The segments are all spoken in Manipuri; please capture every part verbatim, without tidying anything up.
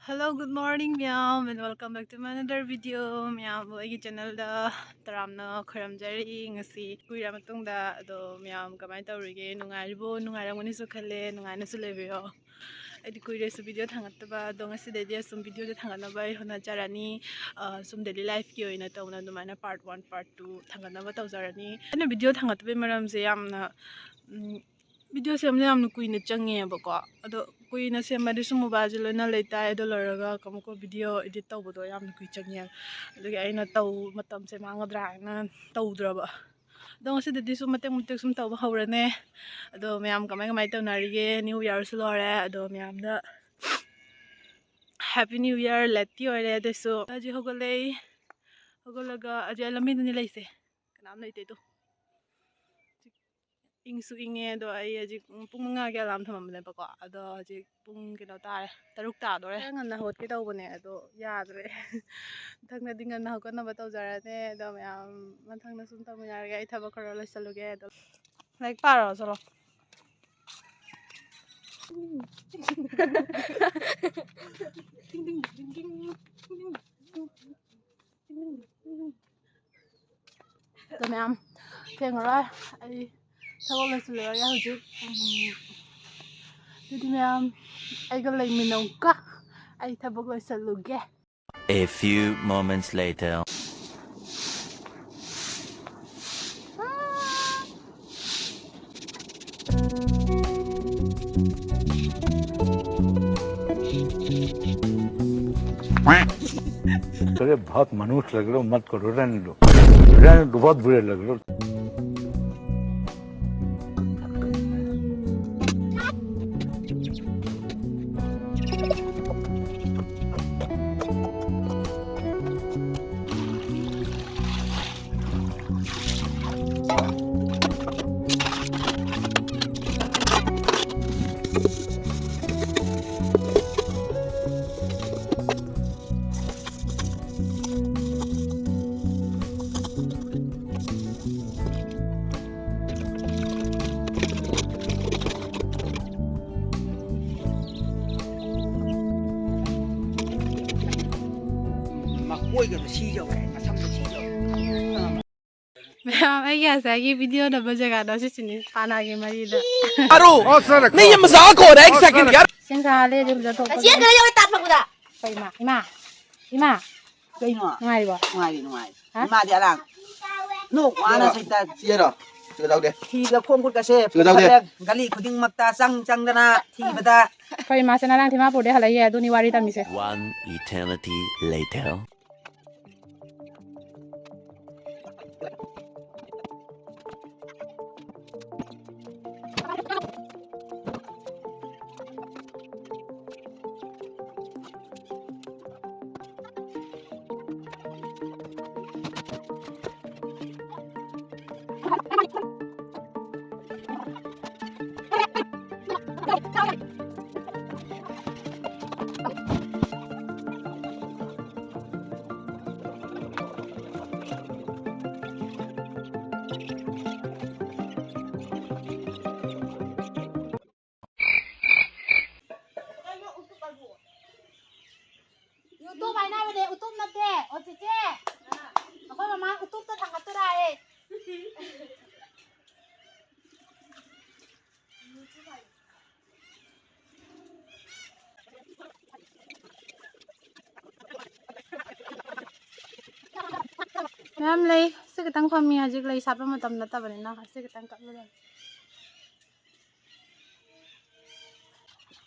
Hello, good morning, ꯃꯌꯥꯝ, and welcome back to my another video. ꯃꯌꯥꯝꯕꯨ ꯑꯩꯒꯤ channelꯗ ꯇꯔꯥꯝꯅ ꯈꯣꯏꯔꯝꯖꯔꯤ꯫ ꯉꯁꯤ ꯀꯨꯏꯔ ꯃꯇꯨꯡꯗ꯫ ꯑꯗꯣ ꯃꯌꯥꯝ ꯀꯃꯥꯏꯅ ꯇꯧꯔꯤꯒꯦ? ꯅꯨꯡꯉꯥꯏꯔꯤꯕꯣ? ꯅꯨꯡꯉꯥꯏꯔꯝꯒꯅꯤꯁꯨ ꯈꯜꯂꯦ꯫ ꯅꯨꯡꯉꯥꯏꯅꯁꯨ ꯂꯩꯕꯤꯌꯣ꯫ ꯑꯩꯗꯤ ꯀꯨꯏꯔꯦꯁꯨ video ꯊꯥꯡꯒꯠꯇꯕ, ꯑꯗꯣ ꯉꯁꯤꯗꯩꯗꯤ ꯑꯁꯨꯝ videoꯁꯦ ꯊꯥꯡꯒꯠꯅꯕ ꯑꯩ ꯍꯣꯠꯅꯖꯔꯅꯤ꯫ ꯑ, ꯁꯨꯝ daily lifeꯀꯤ ꯑꯣꯏꯅ ꯇꯧꯅ ꯑꯗꯨꯃꯥꯏꯅ part one, part two ꯊꯥꯡꯒꯠꯅꯕ ꯇꯧꯖꯔꯅꯤ꯫ ꯑꯩꯅ video ꯊꯥꯡꯒꯠꯇꯕꯩ ꯃꯔꯝꯁꯦ ꯌꯥꯝꯅ, ꯎꯝ, video ꯁꯦꯝꯕꯗ ꯌꯥꯝꯅ ꯀꯨꯏꯅ ꯆꯪꯉꯦꯕꯀꯣ꯫ ꯑꯗꯣ ꯀꯨꯏꯅ ꯁꯦꯝꯕꯗꯤ ꯁꯨꯝ mobileꯁꯦ ꯂꯣꯏꯅ ꯂꯩꯇꯥꯏ꯫ ꯑꯗꯣ ꯂꯣꯏꯔꯒ ꯑꯃꯨꯛꯀ video edit ꯇꯧꯕꯗꯣ ꯌꯥꯝꯅ ꯀꯨꯏ ꯆꯪꯉꯦꯕ꯫ ꯑꯗꯨꯒꯤ ꯑꯩꯅ ꯇꯧ-, ꯃꯇꯝꯁꯦ ꯃꯥꯡꯒꯗ꯭ꯔꯥ ꯍꯥꯏꯅ ꯇꯧꯗ꯭ꯔꯕ꯫ ꯑꯗꯣ ꯉꯁꯤꯗꯗꯤ ꯁꯨꯝ ꯃꯇꯦꯛ ꯃꯇꯦꯛ ꯁꯨꯝ ꯇꯧꯕ ꯍꯧꯔꯅꯦ꯫ ꯑꯗꯣ ꯃꯌꯥꯝ ꯀꯃꯥꯏ ꯀꯃꯥꯏ ꯇꯧꯅꯔꯤꯒꯦ? New Yearꯁꯨ ꯂꯣꯏꯔꯦ꯫ ꯑꯗꯣ ꯃꯌꯥꯝꯗ Happy New Year lateꯇꯤ ꯑꯣꯏꯔꯦ꯫ ꯑꯗꯨꯁꯨ ꯍꯧꯖꯤꯛ ꯍꯧꯒꯠꯂꯛꯏ꯫ ꯍꯧꯒꯠꯂꯒ ꯍꯧꯖꯤꯛ ꯑꯩ ꯂꯝꯕꯤꯗꯅꯤ ꯂꯩꯁꯦ꯫ ꯀꯅꯥꯝ ꯂꯩꯇꯦ ꯑꯗꯣ꯫ ꯏꯪꯁꯨ ꯏꯪꯉꯦ꯫ ꯑꯗꯣ ꯑꯩ ꯍꯧꯖꯤꯛ ꯄꯨꯡ ꯃꯉꯥꯒꯤ alarm ꯊꯝꯃꯝꯕꯅꯦꯕꯀꯣ꯫ ꯑꯗꯣ ꯍꯧꯖꯤꯛ ꯄꯨꯡ ꯀꯩꯅꯣ ꯇꯥꯔꯦ, ꯇꯔꯨꯛ ꯇꯥꯗꯣꯔꯦ꯫ ꯈꯔ ꯉꯟꯅ ꯍꯧꯒꯠꯀꯦ ꯇꯧꯕꯅꯦ, ꯑꯗꯣ ꯌꯥꯗ꯭ꯔꯦ꯫ ꯃꯊꯪꯗꯗꯤ ꯉꯟꯅ ꯍꯧꯒꯠꯅꯕ ꯇꯧꯖꯔꯅꯤ꯫ ꯑꯗꯣ ꯃꯌꯥꯝ ꯃꯊꯪꯗ ꯁꯨꯝ ꯇꯧꯃꯤꯟꯅꯔꯒꯦ꯫ ꯑꯩ ꯊꯕꯛ ꯈꯔ ꯂꯣꯏꯁꯜꯂꯨꯒꯦ꯫ ꯑꯗꯣ ꯂꯥꯏꯔꯤꯛ ꯄꯥꯔꯣ, ꯆꯠꯂꯣ꯫ ꯑꯗꯣ ꯃꯌꯥꯝ, ꯊꯦꯡꯉꯔꯣꯏ, ꯑꯩ ꯊꯕꯛ ꯂꯣꯏꯁꯤꯜꯂꯨꯔꯒꯦ ꯍꯧꯖꯤꯛ꯫ ꯎꯝ, ꯑꯗꯨꯗꯤ ꯃꯌꯥꯝ, ꯑꯩꯒ ꯂꯩꯃꯤꯟꯅꯧꯀꯣ, ꯑꯩ ꯊꯕꯛ ꯂꯣꯏꯁꯤꯜꯂꯨꯒꯦ꯫ A few moments later. अरे बहुत मनहूस लग रहे हो, मत करो, रहने दो, रहने दो, बहुत बुरे लग रहे हो। ꯀꯣꯏꯒꯗꯣ ꯁꯤ ꯌꯧꯔꯦ, ꯃꯁꯝꯗꯣ ꯁꯤ ꯌꯧꯔꯦ꯫ ꯃꯌꯥꯝ, ꯑꯩꯒꯤ ꯉꯁꯥꯏꯒꯤ ꯚꯤꯗꯤꯑꯣ ꯅꯝꯕ ꯖꯒꯥꯗꯣ ꯁꯤꯁꯤꯅꯤ, ꯄꯥꯅꯥꯒꯤ ꯃꯔꯤꯗ꯫ नहीं, ये मजाक हो रहा है, एक सेकंड यार। ꯁꯦꯡ ꯁꯥꯍꯜꯂꯦ, ꯑꯗꯨ ꯐꯖꯅ ꯊꯣꯛꯄ꯫ ꯁꯤ ꯀꯩꯅꯣ ꯌꯧꯔꯦ, ꯇꯥꯠ ꯐꯪꯕꯗ꯫ ꯍꯣꯏ, ꯏꯃꯥ, ꯏꯃꯥ, ꯏꯃꯥ꯫ ꯀꯩꯅꯣ? ꯅꯨꯡꯉꯥꯏꯔꯤꯕꯣ? ꯅꯨꯡꯉꯥꯏꯔꯤ, ꯅꯨꯡꯉꯥꯏꯔꯤ꯫ ꯍꯥ? ꯏꯃꯥꯗꯤ ꯑꯔꯥꯡ꯫ ꯅꯣ, ꯋꯥꯅ ꯁꯩꯇ꯫ ꯁꯤꯔꯣ? ꯁꯤꯒ ꯇꯧꯗꯦ꯫ ꯊꯤꯕꯗ ꯈꯣꯡ ꯈꯨꯠꯀꯁꯦ ꯁꯤꯒ ꯇꯧꯗꯦ꯫ ꯄꯨꯈꯠꯂꯦ꯫ ꯒꯂꯤ ꯈꯨꯗꯤꯡꯃꯛꯇ ꯆꯪ ꯆꯪꯗꯅ ꯊꯤꯕꯗ꯫ ꯑꯩꯈꯣꯏ ꯏꯃꯥꯁꯦ ꯉꯔꯥꯡ ꯗꯤꯃꯥꯄꯨꯔꯗꯩ ꯍꯜꯂꯛꯏꯌꯦ, ꯑꯗꯨꯅꯤ ꯋꯥꯔꯤ ꯇꯝꯃꯤꯁꯦ꯫ One eternity later. YouTube ꯍꯥꯏꯅꯕꯅꯦ, ꯎꯇꯨꯞ ꯅꯠꯇꯦ꯫ ꯑꯣ, ꯆꯦꯆꯦ, ꯑꯩꯈꯣꯏ ꯃꯃꯥ ꯎꯇꯨꯞꯇ ꯊꯥꯡꯒꯠꯇꯣꯔꯥ ꯍꯥꯏꯌꯦ꯫ ꯃꯌꯥꯝ ꯂꯩ꯫ ꯁꯤ ꯈꯤꯇꯪ ꯐꯝꯃꯤ ꯍꯧꯖꯤꯛ, ꯂꯩ ꯁꯥꯠꯄ ꯃꯇꯝ ꯅꯠꯇꯕꯅꯤꯅ꯫ ꯁꯤ ꯈꯤꯇꯪ ꯀꯛꯂꯒ꯫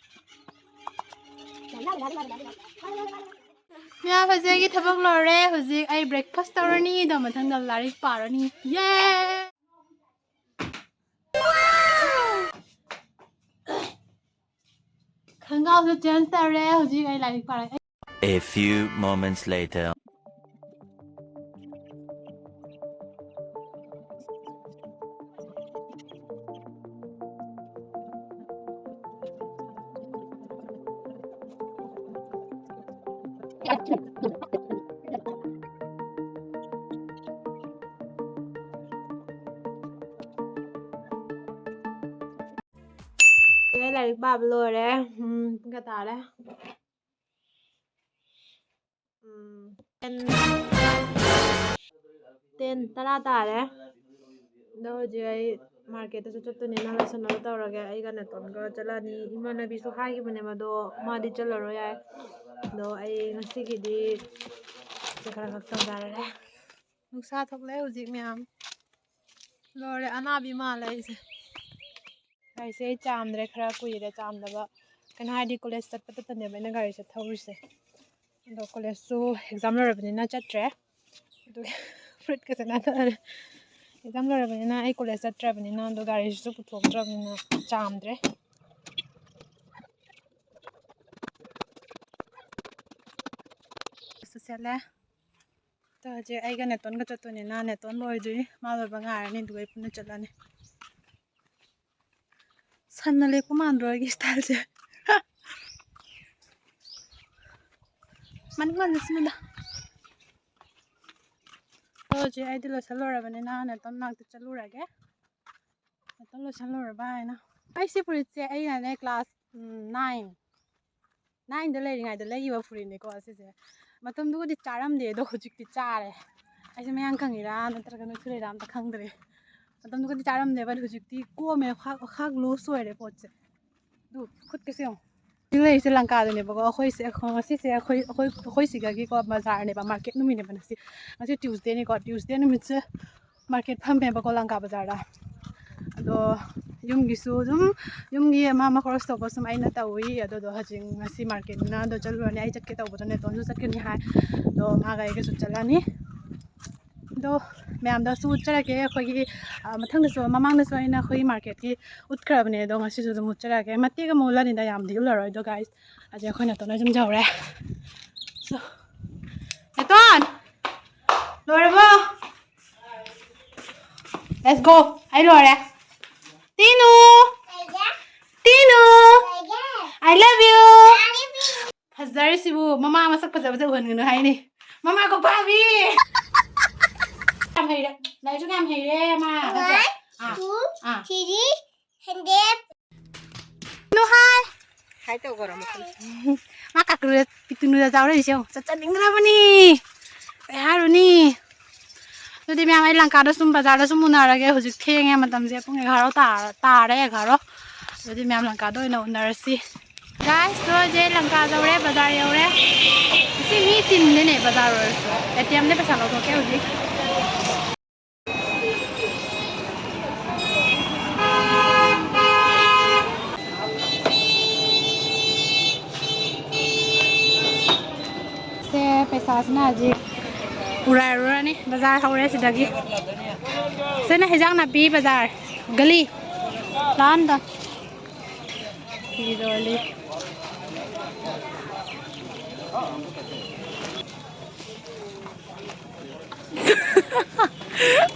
ꯃꯌꯥꯝ, ꯍꯧꯖꯤꯛ ꯑꯩꯒꯤ ꯊꯕꯛ ꯂꯣꯏꯔꯦ꯫ ꯍꯧꯖꯤꯛ ꯑꯩ breakfast ꯇꯧꯔꯅꯤ, ꯑꯗꯨ ꯃꯊꯪꯗ ꯂꯥꯏꯔꯤꯛ ꯄꯥꯔꯅꯤ꯫ ꯌꯦ! ꯈꯪꯒꯥꯎꯁꯨ change ꯇꯧꯔꯦ꯫ ꯍꯧꯖꯤꯛ ꯑꯩ ꯂꯥꯏꯔꯤꯛ ꯄꯥꯔꯦ꯫ A few moments later. ꯑꯩ ꯂꯥꯏꯔꯤꯛ ꯄꯥꯕ ꯂꯣꯏꯔꯦ꯫ ꯎꯝ, ꯄꯨꯡ ꯀꯌꯥ ꯇꯥꯔꯦ? ꯎꯝ, ꯇꯦꯟ, ꯇꯔꯥ ꯇꯥꯔꯦ꯫ ꯑꯗꯣ ꯍꯧꯖꯤꯛ ꯑꯩ ꯃꯥꯔꯀꯦꯠꯇꯁꯨ ꯆꯠꯇꯣꯏꯅꯤꯅ ꯂꯣꯏꯁꯟꯅꯕ ꯇꯧꯔꯒꯦ꯫ ꯑꯩꯒ ꯅꯦꯇꯣꯟꯒ ꯆꯠꯂꯅꯤ꯫ ꯏꯃꯥꯟꯅꯕꯤꯁꯨ ꯍꯥꯏꯈꯤꯕꯅꯦ, ꯃꯗꯣ ꯃꯥꯗꯤ ꯆꯠꯂꯔꯣꯏ ꯍꯥꯏ꯫ ꯑꯗꯣ ꯑꯩ ꯉꯁꯤꯒꯤꯗꯤ ꯁꯦ ꯈꯔ ꯈꯛ ꯇꯧꯖꯔꯒꯦ꯫ ꯅꯨꯡꯁꯥ ꯊꯣꯛꯂꯛꯑꯦ ꯍꯧꯖꯤꯛ ꯃꯌꯥꯝ꯫ ꯂꯣꯏꯔꯦ, ꯑꯅꯥꯕꯤ ꯃꯥꯜꯂꯦ ꯑꯩꯁꯦ꯫ ꯒꯥꯔꯤꯁꯦ ꯑꯩ ꯆꯥꯝꯗ꯭ꯔꯦ, ꯈꯔ ꯀꯨꯏꯔꯦ ꯆꯥꯝꯗꯕ꯫ ꯀꯩꯅꯣ ꯍꯥꯏꯗꯤ ꯀꯣꯂꯦꯖ ꯆꯠꯄꯗꯇꯅꯦꯕ ꯑꯩꯅ ꯒꯥꯔꯤꯁꯦ ꯊꯧꯔꯤꯁꯦ꯫ ꯑꯗꯣ ꯀꯣꯂꯦꯖꯁꯨ ꯑꯦꯛꯖꯥꯝ ꯂꯣꯏꯔꯕꯅꯤꯅ ꯆꯠꯇ꯭ꯔꯦ꯫ ꯑꯗꯨꯒꯤ ꯐꯨꯔꯤꯠꯀꯁꯦ ꯅꯥꯟꯊꯔꯦ꯫ ꯑꯦꯛꯖꯥꯝ ꯂꯣꯏꯔꯕꯅꯤꯅ ꯑꯩ ꯀꯣꯂꯦꯖ ꯆꯠꯇ꯭ꯔꯕꯅꯤꯅ, ꯑꯗꯣ ꯒꯥꯔꯤꯁꯤꯁꯨ ꯄꯨꯊꯣꯛꯇ꯭ꯔꯕꯅꯤꯅ ꯆꯥꯝꯗ꯭ꯔꯦ꯫ ꯁꯦꯠꯂꯦ꯫ ꯑꯗꯣ ꯍꯧꯖꯤꯛ ꯑꯩꯒ ꯅꯦꯇꯣꯟꯒ ꯆꯠꯇꯣꯏꯅꯤꯅ ꯅꯦꯇꯣꯟ ꯂꯣꯏꯗ꯭ꯔꯤ, ꯃꯥ ꯂꯣꯏꯕ ꯉꯥꯏꯔꯅꯤ, ꯑꯗꯨꯒ ꯑꯩ ꯄꯨꯟꯅ ꯆꯠꯂꯅꯤ꯫ ꯁꯟꯅ ꯂꯦꯞꯄ ꯃꯥꯟꯗ꯭ꯔꯣ ꯑꯩꯒꯤ ꯏꯁꯇꯥꯏꯜꯁꯦ? ꯃꯅꯤꯡ ꯃꯥꯟꯖꯁꯤꯅꯨꯗ꯫ ꯑꯗꯣ ꯍꯧꯖꯤꯛ ꯑꯩꯗꯤ ꯂꯣꯏꯁꯜꯂꯨꯔꯕꯅꯤꯅ ꯅꯦꯇꯣꯟ ꯃꯅꯥꯛꯇ ꯆꯠꯂꯨꯔꯒꯦ꯫ ꯅꯦꯇꯣꯟ ꯂꯣꯏꯁꯜꯂꯨꯔꯕ ꯍꯥꯏꯅ꯫ ꯑꯩ ꯁꯤ ꯐꯨꯔꯤꯠꯁꯦ ꯑꯩꯅꯅꯦ ꯀ꯭ꯂꯥꯁ ꯅꯥꯏꯟ, ꯅꯥꯏꯟꯗ ꯂꯩꯔꯤꯉꯩꯗ ꯂꯩꯈꯤꯕ ꯐꯨꯔꯤꯠꯅꯤꯀꯣ ꯁꯤꯁꯦ꯫ ꯃꯇꯝꯗꯨꯕꯨꯗꯤ ꯆꯥꯔꯝꯗꯦ, ꯑꯗꯣ ꯍꯧꯖꯤꯛꯇꯤ ꯆꯥꯔꯦ꯫ ꯑꯩꯁꯦ ꯃꯌꯥꯡ ꯀꯪꯉꯤꯔꯥ ꯅꯠꯇ꯭ꯔꯒ ꯅꯣꯏꯊꯣꯔꯛꯏꯔꯥ ꯑꯝꯇ ꯈꯪꯗ꯭ꯔꯦ꯫ ꯃꯇꯝꯗꯨꯒꯗꯤ ꯆꯥꯔꯝꯗꯦꯕ, ꯍꯧꯖꯤꯛꯇꯤ ꯀꯣꯝꯃꯦ, ꯈꯥꯛ ꯈꯥꯛ ꯂꯨꯖ ꯑꯣꯏꯔꯦ ꯄꯣꯠꯁꯦ꯫ ꯑꯗꯨ ꯈꯨꯠꯀꯁꯦ ꯌꯦꯡꯉꯣ꯫ ꯍꯧꯖꯤꯛ ꯂꯩꯔꯤꯁꯦ ꯂꯪꯀꯥꯗꯅꯦꯕꯀꯣ꯫ ꯑꯩꯈꯣꯏꯁꯦ, ꯑꯩꯈꯣꯏ, ꯉꯁꯤꯁꯦ ꯑꯩꯈꯣꯏ, ꯑꯩꯈꯣꯏ, ꯑꯩꯈꯣꯏ ꯁꯤꯗꯒꯤꯀꯣ ꯕꯖꯥꯔꯅꯦꯕ, ꯃꯥꯔꯀꯦꯠ ꯅꯨꯃꯤꯠꯅꯦꯕ ꯉꯁꯤ꯫ ꯉꯁꯤ ꯇ꯭ꯌꯨꯁꯗꯦꯅꯤꯀꯣ, ꯇ꯭ꯌꯨꯁꯗꯦ ꯅꯨꯃꯤꯠꯁꯦ ꯃꯥꯔꯀꯦꯠ ꯐꯝꯃꯦꯕꯀꯣ ꯂꯪꯀꯥ ꯕꯖꯥꯔꯗ꯫ ꯑꯗꯣ ꯌꯨꯝꯒꯤꯁꯨ ꯑꯗꯨꯝ, ꯌꯨꯝꯒꯤ ꯑꯃ ꯑꯃ ꯈꯣꯔꯁ ꯇꯧꯕ ꯁꯨꯝ ꯑꯩꯅ ꯇꯧꯏ꯫ ꯑꯗꯨꯗꯣ ꯍꯧꯖꯤꯛ ꯉꯁꯤ ꯃꯥꯔꯀꯦꯠꯅꯤꯅ ꯑꯗꯣ ꯆꯠꯂꯨꯔꯅꯤ꯫ ꯑꯩ ꯆꯠꯀꯦ ꯇꯧꯕꯗꯣ ꯅꯦꯇꯣꯟꯁꯨ ꯆꯠꯀꯅꯤ ꯍꯥꯏ꯫ ꯑꯗꯣ ꯃꯥꯒ ꯑꯩꯒꯁꯨ ꯆꯠꯂꯅꯤ꯫ ꯑꯗꯣ ꯃꯌꯥꯝꯗꯁꯨ ꯎꯠꯆꯔꯛꯀꯦ꯫ ꯑꯩꯈꯣꯏꯒꯤ, ꯑ, ꯃꯊꯪꯗꯁꯨ, ꯃꯃꯥꯡꯗꯁꯨ ꯑꯩꯅ ꯑꯩꯈꯣꯏꯒꯤ ꯃꯥꯔꯀꯦꯠꯀꯤ ꯎꯠꯈ꯭ꯔꯕꯅꯦ, ꯑꯗꯣ ꯉꯁꯤꯁꯨ ꯑꯗꯨꯝ ꯎꯠꯆꯔꯛꯀꯦ꯫ ꯃꯇꯦꯛ ꯑꯃ ꯎꯠꯂꯅꯤꯗ, ꯌꯥꯝꯗꯤ ꯎꯠꯂꯔꯣꯏ꯫ ꯑꯗꯣ ꯒꯥꯏꯁ, ꯍꯧꯖꯤꯛ ꯑꯩꯈꯣꯏ ꯅꯦꯇꯣꯟ ꯍꯣꯏ ꯌꯨꯝ ꯌꯧꯔꯦ꯫ So, ꯅꯦꯇꯣꯟ! ꯂꯣꯏꯔꯕꯣ? Let's go! ꯑꯩ ꯂꯣꯏꯔꯦ꯫ ꯇꯤꯅꯨ! ꯇꯤꯅꯨ! I love you! ꯐꯖꯔꯤꯁꯤꯕꯨ, ꯃꯃꯥ ꯃꯁꯛ ꯐꯖꯕꯁꯦ ꯎꯍꯟꯒꯅꯨ ꯍꯥꯏꯅꯤ꯫ ꯃꯃꯥ ꯀꯣꯛꯐꯥꯕꯤ! ꯌꯥꯝ ꯍꯩꯔꯦ꯫ ꯂꯥꯏꯔꯤꯛꯁꯨ ꯌꯥꯝ ꯍꯩꯔꯦ, ꯃꯥ꯫ ꯅꯠꯇ꯭ꯔꯥ? One, ꯑꯥ꯫ Two, ꯑꯥ꯫ Three, hundred꯫ ꯅꯨ ꯍꯥꯏ꯫ ꯍꯥꯏ ꯇꯧꯈ꯭ꯔꯣ ꯃꯈꯨꯠ꯫ ꯃꯥ ꯀꯥꯀꯨꯔ ꯄꯤꯇꯨꯅꯨꯗ ꯆꯥꯎꯔꯛꯏꯁꯦ ꯌꯦꯡꯉꯨ꯫ ꯆꯠꯆꯅꯤꯡꯗ꯭ꯔꯕꯅꯤ꯫ ꯀꯩ ꯍꯥꯏꯔꯨꯅꯤ? ꯑꯗꯨꯗꯤ ꯃꯌꯥꯝ, ꯑꯩ ꯂꯪꯀꯥꯗ ꯁꯨꯝ, ꯕꯖꯥꯔꯗ ꯁꯨꯝ ꯎꯅꯔꯒꯦ꯫ ꯍꯧꯖꯤꯛ ꯊꯦꯡꯉꯦ, ꯃꯇꯝꯁꯦ ꯄꯨꯡ ꯑꯦꯒꯥꯔꯣ ꯇꯥꯔ-, ꯇꯥꯔꯦ, ꯑꯦꯒꯥꯔꯣ꯫ ꯑꯗꯨꯗꯤ ꯃꯌꯥꯝ ꯂꯪꯀꯥꯗ ꯑꯣꯏꯅ ꯎꯅꯔꯁꯤ꯫ Guys, ꯇꯣ ꯍꯧꯖꯤꯛ ꯂꯪꯀꯥ ꯌꯧꯔꯦ, ꯕꯖꯥꯔ ꯌꯧꯔꯦ꯫ ꯉꯁꯤ ꯃꯤ ꯆꯤꯟꯗꯦꯅꯦ ꯕꯖꯥꯔ ꯑꯣꯏꯔꯁꯨ꯫ ꯑꯦ ꯇꯤ ꯑꯦꯝꯗ ꯄꯩꯁꯥ ꯂꯧꯊꯣꯛꯀꯦ ꯍꯧꯖꯤꯛ꯫ ꯁꯦ, ꯄꯩꯁꯥꯁꯤꯅ ꯍꯧꯖꯤꯛ ꯎꯔꯥꯏꯔꯨꯔꯅꯤ꯫ ꯕꯖꯥꯔ ꯍꯧꯔꯦ ꯁꯤꯗꯒꯤ꯫ ꯁꯤꯅ ꯍꯤꯟꯖꯥꯡ ꯅꯥꯄꯤ ꯕꯖꯥꯔ, ꯒꯂꯤ꯫ ꯂꯥꯟꯗ꯫ ꯐꯤꯔꯣꯜꯂꯤ꯫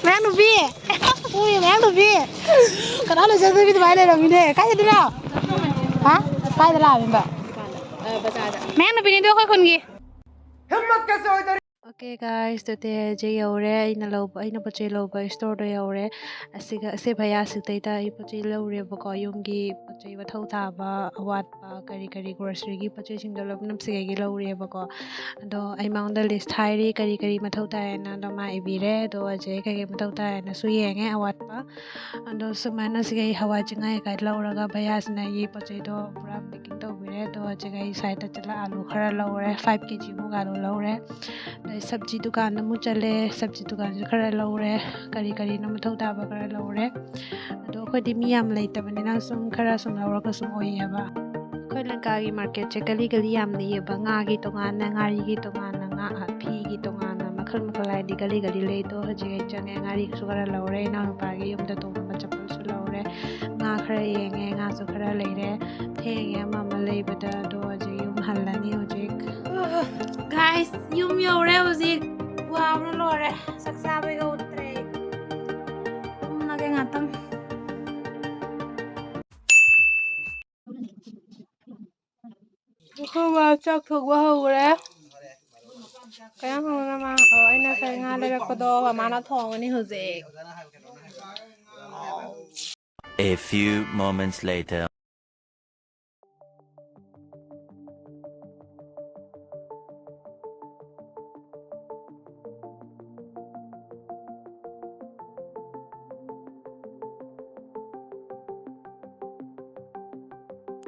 ꯃꯌꯥꯡ ꯅꯨꯄꯤ! ꯎꯏ, ꯃꯌꯥꯡ ꯅꯨꯄꯤ! ꯀꯅꯥ ꯂꯣꯏꯖꯗꯕꯤ ꯑꯗꯨꯃꯥꯏꯅ ꯂꯩꯔꯝꯃꯤꯅꯦ? ꯀꯥꯏ ꯆꯠꯇꯣꯏꯅꯣ? ꯍꯥ? ꯀꯥꯏꯗ ꯂꯥꯛꯑꯃꯤꯕ? ꯃꯌꯥꯡ ꯅꯨꯄꯤꯅꯤꯗꯣ ꯑꯩꯈꯣꯏ ꯈꯨꯟꯒꯤ꯫ Okay guys, ꯇꯨꯗꯦ ꯍꯧꯖꯤꯛ ꯌꯧꯔꯦ꯫ ꯑꯩꯅ ꯂꯧꯕ, ꯑꯩꯅ ꯄꯣꯠ ꯆꯩ ꯂꯧꯕ store ꯗꯣ ꯌꯧꯔꯦ꯫ ꯑꯁꯤꯒ, ꯑꯁꯤ ꯚꯩꯌꯥꯁꯤꯗꯩꯗ ꯑꯩ ꯄꯣꯠ ꯆꯩ ꯂꯧꯔꯦꯕꯀꯣ꯫ ꯌꯨꯝꯒꯤ ꯄꯣꯠ ꯆꯩ ꯃꯊꯧ ꯇꯥꯕ, ꯑꯋꯥꯠꯄ, ꯀꯔꯤ ꯀꯔꯤ grocery ꯒꯤ ꯄꯣꯠ ꯆꯩꯁꯤꯡꯗꯣ ꯂꯣꯏꯅꯃꯛ ꯁꯤꯗꯒꯤ ꯂꯧꯔꯦꯕꯀꯣ꯫ ꯑꯗꯣ ꯑꯩ ꯃꯉꯣꯟꯗ list ꯍꯥꯏꯔꯤ ꯀꯔꯤ ꯀꯔꯤ ꯃꯊꯧ ꯇꯥꯏ ꯍꯥꯏꯅ꯫ ꯑꯗꯣ ꯃꯥ ꯏꯕꯤꯔꯦ꯫ ꯑꯗꯣ ꯍꯧꯖꯤꯛ ꯑꯩ ꯀꯩꯀꯩ ꯃꯊꯧ ꯇꯥꯏ ꯍꯥꯏꯅꯁꯨ ꯌꯦꯡꯉꯦ ꯑꯋꯥꯠꯄ꯫ ꯑꯗꯣ ꯁꯨꯃꯥꯏꯅ ꯁꯤꯒ ꯑꯩ ꯍꯋꯥꯏ ꯆꯦꯡꯋꯥꯏ ꯀꯩꯀꯥ ꯂꯧꯔꯒ ꯚꯩꯌꯥꯁꯤꯅ ꯑꯩꯒꯤ ꯄꯣꯠ ꯆꯩꯗꯣ ꯄꯨꯔꯥ packing ꯇꯧꯕꯤꯔꯦ꯫ ꯑꯗꯣ ꯍꯧꯖꯤꯛ ꯑꯩ side ꯇ ꯆꯠꯂ ꯑꯂꯨ ꯈꯔ ꯂꯧꯔꯦ, five K G ꯃꯨꯛ ꯑꯂꯨ ꯂꯧꯔꯦ꯫ ꯑꯗꯩ ꯁꯕꯖꯤ ꯗꯨꯀꯥꯟꯗ ꯑꯃꯨꯛ ꯆꯠꯂꯦ, ꯁꯕꯖꯤ ꯗꯨꯀꯥꯟꯁꯨ ꯈꯔ ꯂꯧꯔꯦ, ꯀꯔꯤ ꯀꯔꯤꯅꯣ ꯃꯊꯧ ꯇꯥꯕ ꯈꯔ ꯂꯧꯔꯦ꯫ ꯑꯗꯣ ꯑꯩꯈꯣꯏꯗꯤ ꯃꯤ ꯌꯥꯝ ꯂꯩꯇꯕꯅꯤꯅ ꯁꯨꯝ ꯈꯔ ꯁꯨꯝ ꯂꯧꯔꯒ ꯁꯨꯝ ꯑꯣꯏꯌꯦꯕ꯫ ꯑꯩꯈꯣꯏ ꯂꯪꯀꯥꯒꯤ market ꯁꯦ ꯒꯂꯤ ꯒꯂꯤ ꯌꯥꯝ ꯂꯩꯌꯦꯕ꯫ ꯉꯥꯒꯤ ꯇꯣꯉꯥꯟꯅ, ꯉꯥꯔꯤꯒꯤ ꯇꯣꯉꯥꯟꯅ, ꯉꯥ, ꯐꯤꯒꯤ ꯇꯣꯉꯥꯟꯅ, ꯃꯈꯜ ꯃꯈꯜ ꯍꯥꯏꯗꯤ ꯒꯂꯤ ꯒꯂꯤ ꯂꯩꯗꯣ꯫ ꯍꯧꯖꯤꯛ ꯑꯩ ꯆꯪꯉꯦ, ꯉꯥꯔꯤꯁꯨ ꯈꯔ ꯂꯧꯔꯦ, ꯏꯅꯥꯎꯅꯨꯄꯥꯒꯤ ꯌꯨꯝꯗ ꯇꯣꯡꯅꯕ ꯆꯄꯜꯁꯨ ꯂꯧꯔꯦ, ꯉꯥ ꯈꯔ ꯌꯦꯡꯉꯦ, ꯉꯥꯁꯨ ꯈꯔ ꯂꯩꯔꯦ꯫ ꯊꯦꯡꯉꯦ ꯑꯃ ꯑꯃ ꯂꯩꯕꯗ꯫ ꯑꯗꯣ ꯍꯧꯖꯤꯛ ꯌꯨꯝ ꯍꯜꯂꯅꯤ ꯍꯧꯖꯤꯛ꯫ Guys, ꯌꯨꯝ ꯌꯧꯔꯦ ꯍꯧꯖꯤꯛ꯫ ꯋꯥꯕꯅ ꯂꯣꯏꯔꯦ꯫ ꯆꯥꯛ ꯆꯥꯕꯩꯒ ꯎꯠꯇ꯭ꯔꯦ ꯑꯩ꯫ ꯇꯨꯝꯃꯒꯦ ꯉꯥꯛꯇꯪ꯫ ꯑꯩꯈꯣꯏ ꯃꯥ ꯆꯥꯛ ꯊꯣꯡꯕ ꯍꯧꯈ꯭ꯔꯦ꯫ ꯀꯌꯥꯝ ꯍꯧꯅ ꯃꯥ-, ꯑꯣ, ꯑꯩꯅ ꯀꯩ ꯉꯥ ꯂꯩꯔꯛꯄꯗꯣ ꯃꯃꯥꯅ ꯊꯣꯡꯉꯅꯤ ꯍꯧꯖꯤꯛ꯫ A few moments later.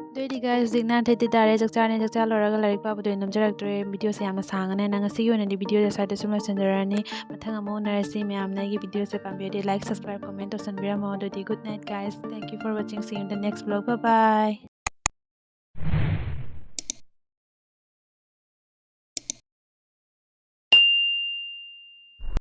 ꯑꯗꯨꯑꯣꯏꯗꯤ guys, ꯍꯧꯖꯤꯛ nine thirty ꯇꯥꯔꯦ, ꯆꯥꯛ ꯆꯥꯔꯅꯤ꯫ ꯆꯥꯛ ꯆꯥ ꯂꯣꯏꯔꯒ ꯂꯥꯏꯔꯤꯛ ꯄꯥꯕꯗꯣ ꯑꯩ ꯅꯝꯖꯔꯛꯇ꯭ꯔꯦ꯫ Video ꯁꯦ ꯌꯥꯝꯅ ꯁꯥꯡꯉꯅꯤ꯫ ꯅꯪ ꯉꯁꯤꯒꯤ ꯑꯣꯏꯅꯗꯤ video ꯁꯦ ꯁ꯭ꯋꯥꯏꯗ ꯁꯨꯝ ꯂꯣꯏꯁꯤꯟꯖꯔꯅꯤ꯫ ꯃꯊꯪ ꯑꯃꯨꯛ ꯎꯅꯔꯁꯤ꯫ ꯃꯌꯥꯝꯅ ꯑꯩꯒꯤ video ꯁꯦ ꯄꯥꯝꯕꯤꯔꯗꯤ like, subscribe, comment ꯇꯧꯁꯟꯕꯤꯔꯝꯃꯣ꯫ ꯑꯗꯨꯗꯤ good night guys, thank you for watching, see you in the next vlog, bye bye꯫